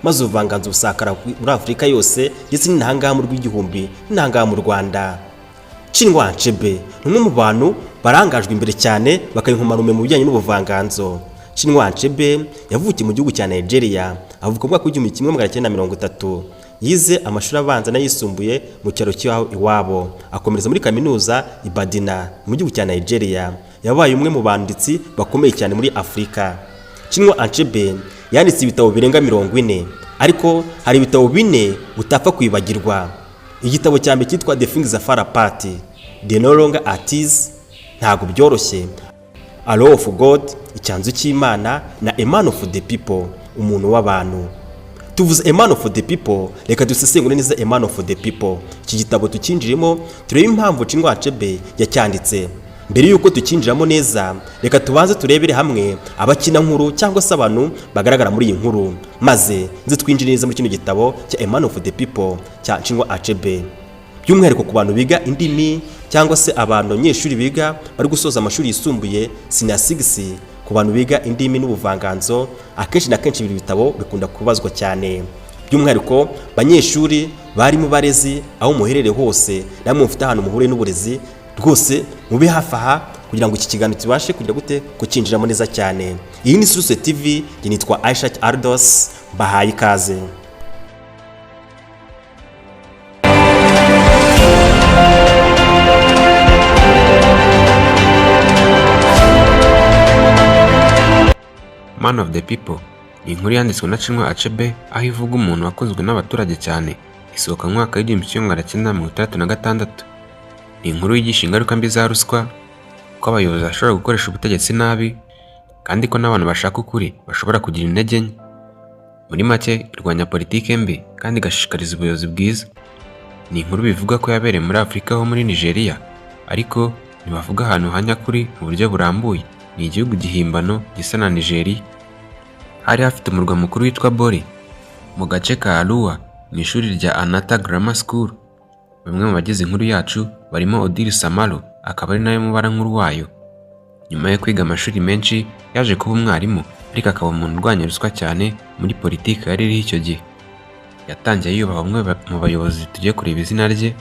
Maze ubuvanganzo busakara muri Afurika yose, ndetse n'inahangaha mu rw'igihumbi, n'inahangaha mu Rwanda. Chinua Achebe ni umwe mu bantu barangajwe imbere cyane, bakaba inkomarume mu bijyanye n'ubuvanganzo. Chinua Achebe yavukiye mu gihugu cya Nigeria, avuka mu mwaka w'1930. Yize amashuri abanza n'ayisumbuye mu cyaro cy'iwabo iwabo, akomereza muri kaminuza i Badina mu gihugu cya Nigeria. Yabaye umwe mu banditsi bakomeye cyane muri Afurika. Chinua Achebe yanditse ibitabo birenga 40, ariko hari ibitabo bine utapfa kwibagirwa. Igitabo cya mbere cyitwa The Things Fall Apart, They No Longer At Ease, Ntabwo Byoroshye, Arrow of God, Icyanzu cy'Imana, na A Man of the People, Umuntu w'Abantu. Tuvuze A Man of the People, reka dusesengure neza A Man of the People. Iki gitabo tukinjiremo, turebe impamvu Chinua Achebe yacyanditse. Mbere y'uko tukinjiramo neza, reka tubanze turebere hamwe abakina nkuru cyangwa se abantu bagaragara muri iyi nkuru, maze nze twinjire neza muri kino gitabo cya A Man of the People cya Chinua Achebe. By'umwihariko ku bantu biga indimi cyangwa se abantu abanyeshuri biga bari gusoza amashuri yisumbuye, senior six, ku bantu biga indimi n'ubuvanganzo, akenshi na kenshi ibi bitabo bikunda kubazwa cyane. By'umwihariko banyeshuri, barimo barezi, aho muherereye hose, namwe mufite ahantu muhuriye n'uburezi, rwose mube hafi aha kugira ngo iki kiganiro tubashe kugira gute kukinjiramo neza cyane. Iyi ni Source TV, njye nitwa Aisha Ardos, mbahaye ikaze. Man of the People ni inkuru yanditswe na Chinua Achebe, aho ivuga umuntu wakunzwe n'abaturage cyane. Isohoka mu mwaka w'1966. Ni inkuru yigisha ingaruka mbi za ruswa, ko abayobozi bashobora gukoresha ubutegetsi nabi, kandi ko n'abantu bashaka ukuri bashobora kugira intege nke. Muri make, irwanya politike mbi kandi igashishikariza ubuyobozi bwiza. Ni inkuru bivuga ko yabereye muri Afurika ho muri Nigeria, ariko ntibavuga ahantu ha nyakuri mu buryo burambuye. Ni igihugu gihimbano gisa na Nigeria. Hari hafite umurwa mukuru witwa Bori, mu gace ka Arua, mu ishuri rya Anata Grammar School. Bamwe mu bagize inkuru yacu barimo Odili Samalu, akaba ari nawe mubarankuru wayo. Nyuma yo kwiga amashuri menshi, yaje kuba umwarimu, ariko akaba umuntu urwanya ruswa cyane muri politiki yari iriho icyo gihe. Yatangiye yubaha umwe mu bayobozi tugiye kureba izina rye,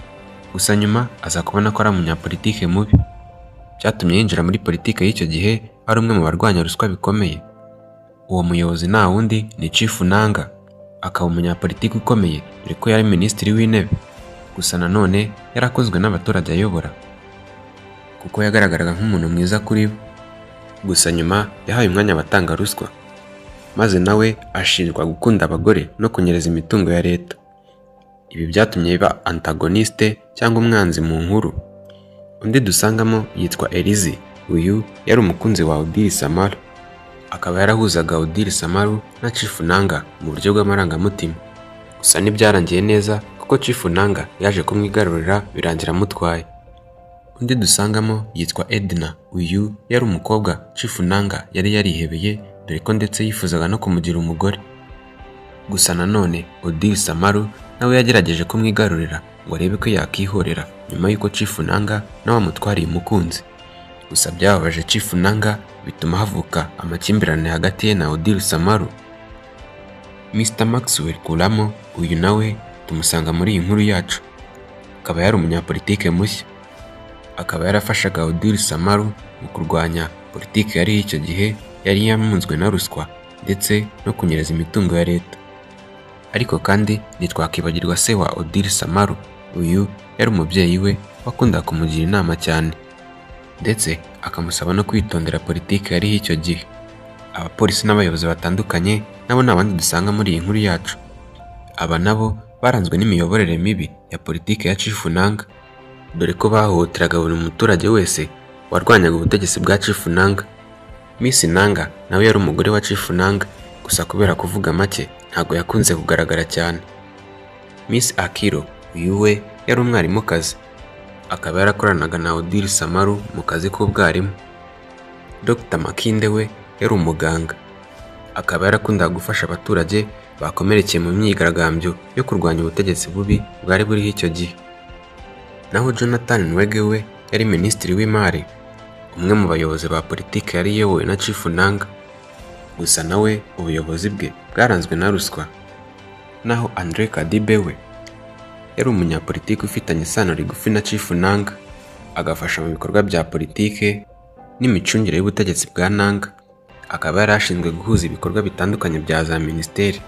gusa nyuma aza kubona ko ari umunyapolitike mubi. Byatumye yinjira muri politiki y'icyo gihe ari umwe mu barwanya ruswa bikomeye. Uwo muyobozi nta wundi ni Chief Nanga, akaba umunyapolitiki ukomeye dore ko yari minisitiri w'intebe. Gusa nanone yarakozwe n'abaturage ayobora kuko yagaragaraga nk'umuntu mwiza kuri bo. Gusa nyuma yahaye umwanya abatanga ruswa, maze nawe ashinjwa gukunda abagore no kunyereza imitungo ya leta. Ibi byatumye biba antagoniste cyangwa umwanzi mu nkuru. Undi dusangamo yitwa Elizi. Uyu yari umukunzi wa Odili Samalu, akaba yarahuzaga Odili Samalu na Chief Nanga mu buryo bw'amarangamutima. Gusa ntibyarangiye neza kuko Chief Nanga yaje kumwigarurira, birangira amutwaye. Undi dusangamo yitwa Edna. Uyu yari umukobwa Chief Nanga yari yarihebeye, dore ko ndetse yifuzaga no kumugira umugore. Gusa nanone Odili Samalu nawe yagerageje kumwigarurira ngo arebe ko yakihorera nyuma y'uko Chief Nanga nawe amutwariye umukunzi. Gusa byababaje Chief Nanga, bituma havuka amakimbirane hagati ye na Odili Samalu. Mr Maxwell Kulamo, uyu nawe tumusanga muri iyi nkuru yacu, akaba yari umunyapolitike mushya, akaba yarafashaga Odili Samalu mu kurwanya politiki yari icyo gihe yari yamunzwe na ruswa ndetse no kunyereza imitungo ya leta. Ariko kandi ntitwakwibagirwa se wa Odili Samalu. Uyu yari umubyeyi we wakundaga kumugira inama cyane, ndetse akamusaba no kwitondera politiki yariho icyo gihe. Abapolisi n'abayobozi batandukanye nabo ni abandi dusanga muri iyi nkuru yacu. Aba nabo baranzwe n'imiyoborere mibi ya politiki ya Chief Nanga, dore ko bahohoteraga buri muturage wese warwanyaga ubutegetsi bwa Chief Nanga. Miss Nanga nawe yari umugore wa Chief Nanga, gusa kubera kuvuga make ntabwo yakunze kugaragara cyane. Miss Akiro, uyu we yari umwarimukazi, akaba yarakoranaga na Odili Samalu mu kazi k'ubwarimu. Dr Makinde we yari umuganga, akaba yarakundaga gufasha abaturage bakomerekeye mu myigaragambyo yo kurwanya ubutegetsi bubi bwari buriho icyo gihe. Naho Jonathan Nwege we yari minisitiri w'imari, umwe mu bayobozi ba politiki yari iyobowe na Chief Nanga. Gusa nawe ubuyobozi bwe bwaranzwe na ruswa. Naho Andre Kadibe we yari umunyapolitiki ufitanye isano rigufi na Chief Nanga, agafasha mu bikorwa bya politike n'imicungire y'ubutegetsi bwa Nanga, akaba yari ashinzwe guhuza ibikorwa bitandukanye bya za minisiteri.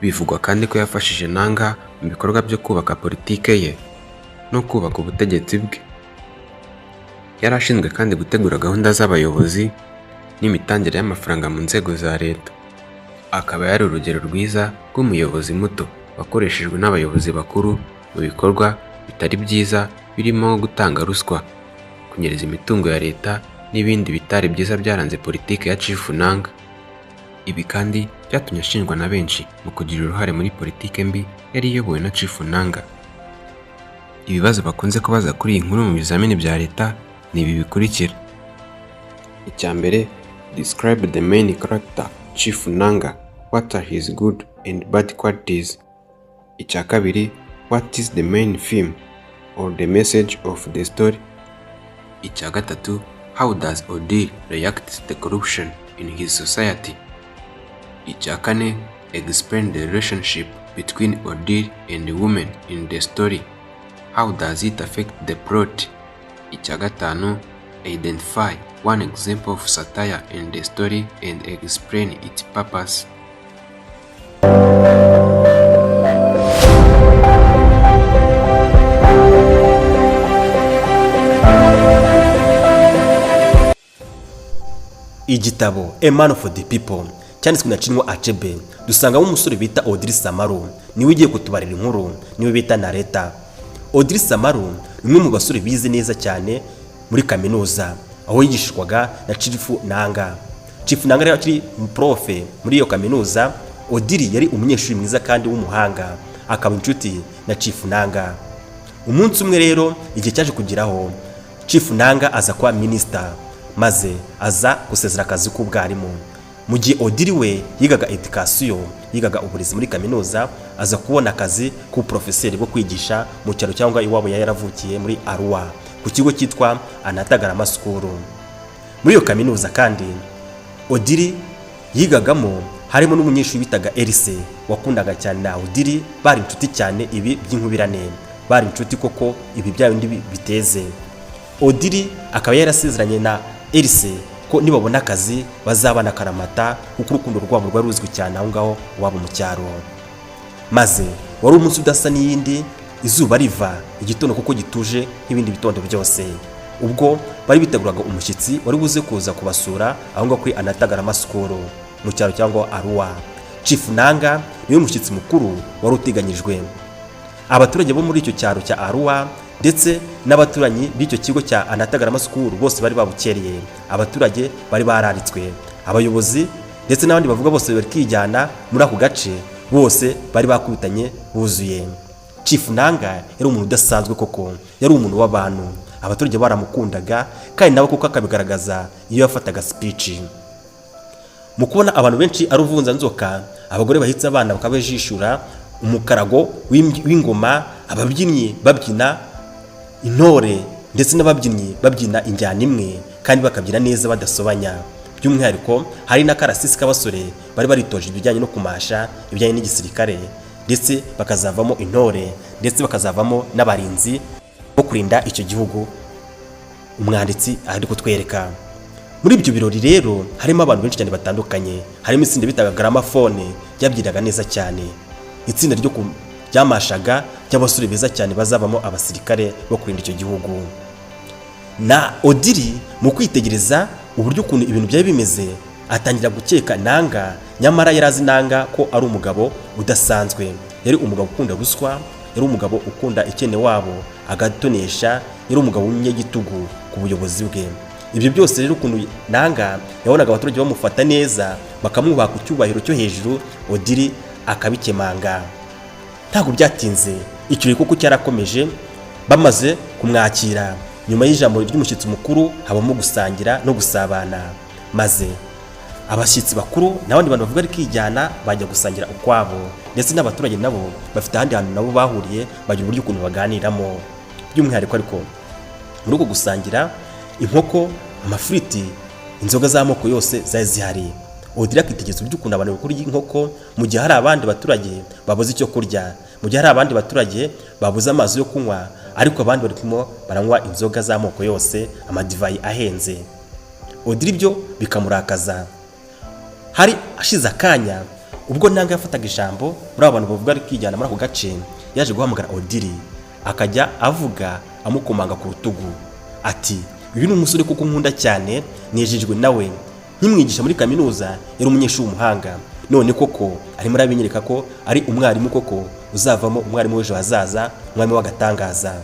Bivugwa kandi ko yafashije Nanga mu bikorwa byo kubaka politike ye no kubaka ubutegetsi bwe. Yari ashinzwe kandi gutegura gahunda z'abayobozi n'imitangire y'amafaranga mu nzego za leta. Akaba yari urugero rwiza rw'umuyobozi muto wakoreshejwe n'abayobozi bakuru mu bikorwa bitari byiza birimo nko gutanga ruswa, kunyereza imitungo ya leta n'ibindi bitari byiza byaranze politiki ya Chief Nanga. Ibi kandi byatumye ashinjwa na benshi mu kugira uruhare muri politiki mbi yari iyobowe na Chief Nanga. Ibibazo bakunze kubaza kuri iyi nkuru mu bizamini bya leta ni ibi bikurikira. Icya mbere, describe the main character Chief Nanga. What are his good and bad qualities? Icya kabiri, what is the main theme or the message of the story? Icya gatatu, how does Odili react to the corruption in his society? Icya kane, explain the relationship between Odili and the women in the story. How does it affect the plot? Icya gatanu, identify one example of satire in the story and explain its purpose. Igitabo A Man for the People cyanditswe na Chinua Achebe dusangamo umusore bita Odili Samalu, niwe ugiye kutubarira inkuru, niwe bita narrator. Odili Samalu ni umwe mu basore bize neza cyane muri kaminuza aho yigishwaga na Chief Nanga. Chief Nanga rero akiri prof muri iyo kaminuza, Odili yari umunyeshuri mwiza kandi w'umuhanga, akaba inshuti na Chief Nanga. Umunsi umwe rero igihe cyaje kugeraho Chief Nanga aza kuba minisita, maze aza gusezera akazi k'ubwarimu, mu gihe Odili we yigaga education, yigaga uburezi muri kaminuza, aza kubona akazi k'ubuprofeseri bwo kwigisha mu cyaro cyangwa iwabo yari yaravukiye muri Arua, ku kigo cyitwa Anata Grammar School. Muri iyo kaminuza kandi Odili yigagamo harimo n'umunyeshuri bitaga Elise, wakundaga cyane na Odili, bari inshuti cyane ibi by'inkubirane, bari inshuti koko ibi bya bindi biteze. Odili akaba yarasezeranye na Elise ko nibabona akazi bazabana akaramata, kuko urukundo rwabo rwari ruzwi cyane aho ngaho iwabo mu cyaro. Maze wari umunsi udasa n'iyindi, izuba riva igitondo kuko gituje nk'ibindi bitondo byose, ubwo bari biteguraga umushyitsi wari buze kuza kubasura aho ngaho kuri Anata Grammar School mu cyaro cyangwa Arua. Chief Nanga niwe mushyitsi mukuru wari uteganyijwe. Abaturage bo muri icyo cyaro cya Arua ndetse n'abaturanyi b'icyo kigo cya Anata Grammar School bose bari babukereye. Abaturage bari bararitswe, abayobozi ndetse n'abandi bavuga bose bari kwijyana muri ako gace, bose bari bakubitanye buzuye. Chief Nanga yari umuntu udasanzwe koko, yari umuntu w'abantu, abaturage baramukundaga kandi nawe kuko akabigaragaza iyo yafataga speech. Mu kubona abantu benshi ari uruvunganzoka, abagore bahetse abana bakabajishura, umukarago w'ingoma, ababyinnyi babyina intore ndetse n'ababyinnyi babyina injyana imwe kandi bakabyina neza badasobanya. By'umwihariko hari n'akarasisi k'abasore bari baritoje ibijyanye no kumasha, ibijyanye n'igisirikare, ndetse bakazavamo intore, ndetse bakazavamo n'abarinzi bo kurinda icyo gihugu umwanditsi ari kutwereka. Muri ibyo birori rero harimo abantu benshi cyane batandukanye, harimo itsinda bitaga Gramophone ryabyinaga neza cyane, itsinda ryo ryamashaga ry'abasore beza cyane bazabamo abasirikare bo kurinda icyo gihugu. Na Odili mu kwitegereza uburyo ukuntu ibintu byari bimeze, atangira gukeka Nanga. Nyamara yari azi Nanga ko ari umugabo udasanzwe, yari umugabo ukunda ruswa, yari umugabo ukunda ikene wabo agatonesha, yari umugabo w'umunyagitugu ku buyobozi bwe. Ibyo byose rero, ukuntu Nanga yabonaga abaturage bamufata neza, bakamwubaha ku cyubahiro cyo hejuru, Odili akabikemanga. Ntabwo byatinze, ikirori kuko cyarakomeje. Bamaze kumwakira nyuma y'ijambo ry'umushyitsi mukuru, habamo gusangira no gusabana, maze abashyitsi bakuru n'abandi bantu bavuga rikijyana bajya gusangira ukwabo, ndetse n'abaturage nabo bafite ahandi hantu nabo bahuriye, bagira uburyo ukuntu baganiramo by'umwihariko. Ariko muri uko gusangira, inkoko, amafiriti, inzoga z'amoko yose zari zihari. Odili akitegereza uburyo ukuntu abantu kurya inkoko mu gihe hari abandi baturage babuze icyo kurya, mu gihe hari abandi baturage babuze amazi yo kunywa, ariko abandi barimo baranywa inzoga z'amoko yose, amadivayi ahenze. Odili ibyo bikamurakaza. Hari ashize akanya ubwo Nanga yafataga ijambo muri abo bantu bavuga ari kwijyana muri ako gace, yaje guhamagara Odili, akajya avuga amukomanga ku rutugu ati: "Uyu ni umusore kuko nkunda cyane, nejejwe nawe. Nkimwigisha muri kaminuza yari umunyeshuri w'umuhanga, none koko arimo arabinyereka ko ari umwarimu koko uzavamo umwarimu w'ejo hazaza, umwarimu w'agatangaza."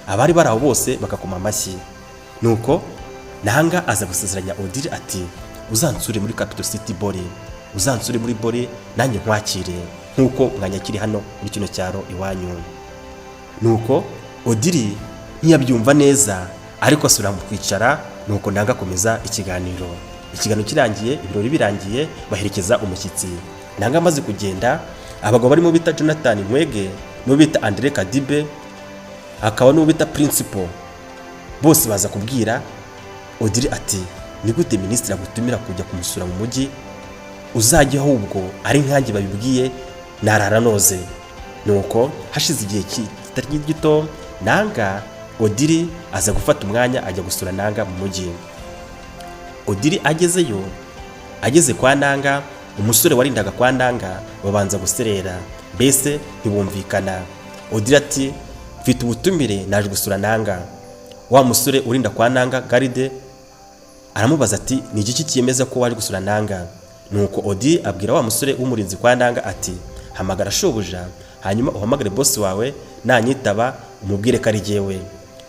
Abari bari aho bose bagakoma amashyi. Nuko Nanga aza gusezeranya Odili ati: "Uzansure muri Capital City Bori, uzansure muri Bori nanjye nkwakire nk'uko mwanyakiri hano muri kino cyaro iwanyu." Nuko Odili ntiyabyumva neza, ariko asubira mu kwicara. Nuko Nanga akomeza ikiganiro. Ikiganiro kirangiye, ibirori birangiye, baherekeza umushyitsi. Nanga amaze kugenda, abagabo barimo bita Jonathan Nkwege, n'uwo bita Andre Kadibe, hakaba n'uwo bita Principal, bose baza kubwira Odili ati: "Ni gute minisitiri agutumira kujya kumusura mu mujyi uzajya? Ahubwo ari nkanjye babibwiye narara noze." Nuko hashize igihe kitari gito, Nanga Odili aza gufata umwanya ajya gusura Nanga mu mujyi. Odili agezeyo, ageze kwa Nanga, umusore warindaga kwa Nanga babanza guserera, mbese ntibumvikana. Odili ati: "Mfite ubutumire, naje gusura Nanga." Wa musore urinda kwa Nanga, garde, aramubaza ati: "Ni igiki cyemeza ko waje gusura Nanga?" Nuko Odili abwira wa musore w'umurinzi kwa Nanga ati: "Hamagara shobuja, hanyuma uhamagare boss wawe, nanyitaba umubwire ko ari jyewe."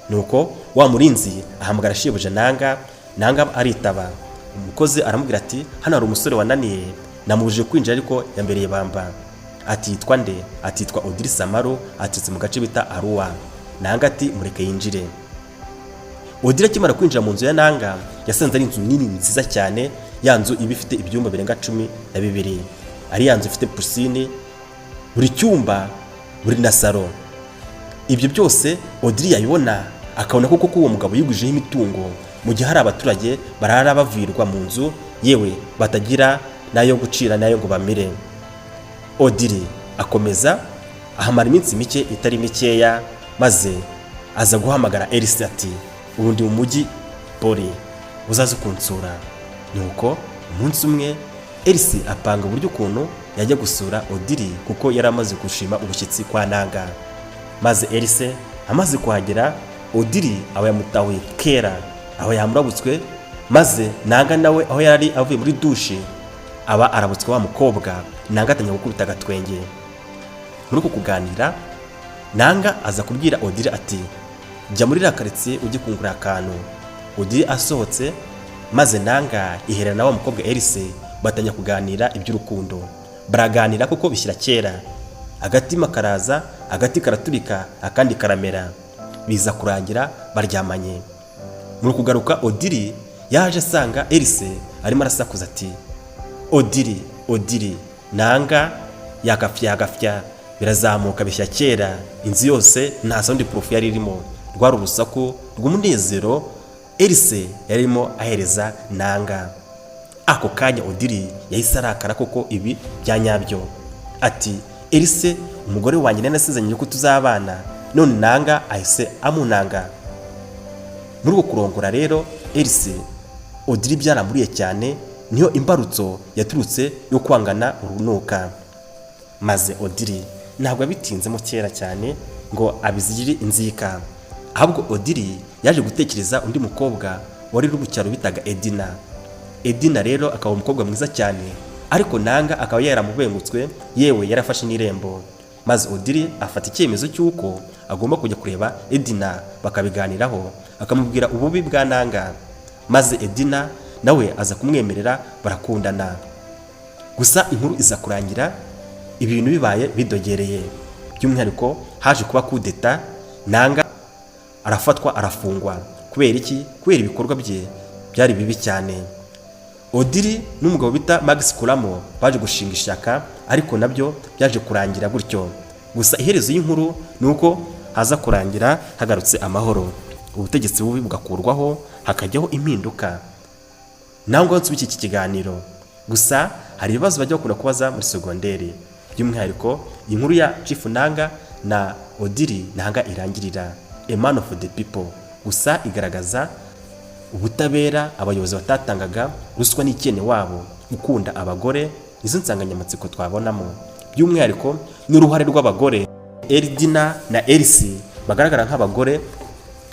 Nuko wa murinzi ahamagara shebuja Nanga. Nanga aritaba. Umukozi aramubwira ati: "Hano hari umusore wananiye, namubujije kwinjira ariko yambereye bamba." Ati: "Yitwa nde?" Ati: "Yitwa Odili Samaru, aturutse mu gace bita Aruwa." Nanga ati: "Mureke yinjire." Odili akimara kwinjira mu nzu ya Nanga, yasanze ari inzu nini nziza cyane, ya nzu iba ifite ibyumba birenga 12, ari ya nzu ifite piscine, buri cyumba buri na salon. Ibyo byose Odili yabibona akabona koko ko uwo mugabo yigwijeho imitungo, mu gihe hari abaturage barara bavirwa mu nzu, yewe batagira n'ayo gucira n'ayo ngo bamire. Odili akomeza ahamara iminsi mike itari mikeya, maze aza guhamagara Elisi ati: "Ubu ndi mu mujyi Bori, uzaze kunsura." Nuko umunsi umwe Elisi apanga uburyo ukuntu yajya gusura Odili, kuko yari amaze gushima ubushyitsi kwa Nanga. Maze Elise amaze kuhagera, Odili aba yamutahuye kera, aho yamurabutswe. Maze Nanga nawe aho yari avuye muri douche aba arabutswe wa mukobwa. Nanga atangira gukubita agatwenge. Muri uku kuganira, Nanga aza kubwira Odili ati: "Jya muri iriya karitsiye ujye kungura akantu." Odili asohotse, maze Nanga iherera na wa mukobwa Elise, batangira kuganira iby'urukundo. Baraganira kuko bishyira kera, agatima karaza, agati karaturika akandi karamera, biza kurangira baryamanye. Muri kugaruka, Odili yaje asanga Elise arimo arasakuza ati: "Odili, Odili!" Nanga yakafya yagafya, birazamuka bishya kera, inzu yose nta sound proof yari irimo, rwari urusaku rw'umunezero Elise yarimo ahereza Nanga. Ako kanya Odili yahise arakara koko ibi bya nyabyo, ati: "Elise umugore wanjye nari nasezeranye ko tuzabana, none Nanga ahise amunanga." Muri uko kurongora rero Elise, Odili byaramuriye cyane, niyo imbarutso yaturutse yo kwangana urunuka. Maze Odili ntabwo yabitinzemo kera cyane ngo abizigire inzika, ahubwo Odili yaje gutekereza undi mukobwa wari uri mu cyaro bitaga Edina. Edina rero akaba umukobwa mwiza cyane, ariko Nanga akaba yaramubengutswe, yewe yarafashe n'irembo. Maze Odili afata icyemezo cy'uko agomba kujya kureba Edina bakabiganiraho, akamubwira ububi bwa Nanga. Maze Edina nawe aza kumwemerera, barakundana. Gusa inkuru iza kurangira ibintu bibaye bidogereye. By'umwihariko haje kuba kudeta, Nanga arafatwa arafungwa. Kubera iki? Kubera ibikorwa bye byari bibi cyane. Odili n'umugabo bita Max Kulamo baje gushinga ishyaka, ariko nabyo byaje kurangira gutyo. Gusa iherezo y'inkuru ni uko haza kurangira hagarutse amahoro, ubutegetsi bubi bugakurwaho, hakajyaho impinduka. Nawe ngo nsubike iki kiganiro. Gusa hari ibibazo bajya bakunda kubaza muri segonderi, by'umwihariko inkuru ya Chief Nanga na Odili nanga irangirira, A Man of the People. Gusa igaragaza ubutabera abayobozi batatangaga, ruswa n'ikene wabo, gukunda abagore, nizo nsanganyamatsiko twabonamo, by'umwihariko n'uruhare rw'abagore Eridina na Elsie bagaragara nk'abagore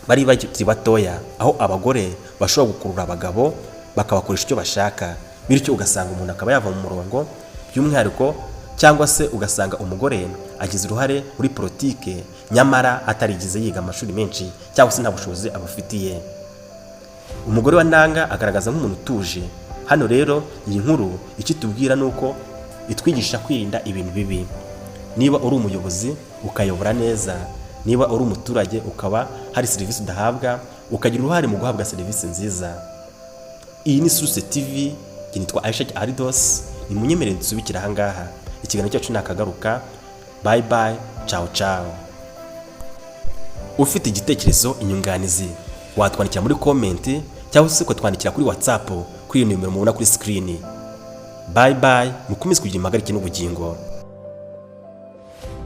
bari bakiri batoya, aho abagore bashobora gukurura abagabo bakabakoresha icyo bashaka, bityo ugasanga umuntu akaba yava mu murongo by'umwihariko, cyangwa se ugasanga umugore agize uruhare muri politike nyamara atarigeze yiga amashuri menshi cyangwa se nta bushobozi abufitiye. Umugore wa Nanga agaragaza nk'umuntu utuje. Hano rero iyi nkuru icyo itubwira ni uko itwigisha kwirinda ibintu bibi. Niba uri umuyobozi ukayobora neza, niba uri umuturage ukaba hari serivisi udahabwa, ukagira uruhare mu guhabwa serivisi nziza. Iyi ni Source TV, njye nitwa Aisha Aridos. Ni munyemerere dusubikire ahangaha ikiganiro cyacu, nakagaruka. Bye bye, ciao ciao. Ufite igitekerezo, inyunganizi, watwandikira muri comment cyangwa se ukatwandikira kuri WhatsApp kuri iyo nimero mubona kuri screen. Bye bye, mukomeze kugira impagarike n'ubugingo.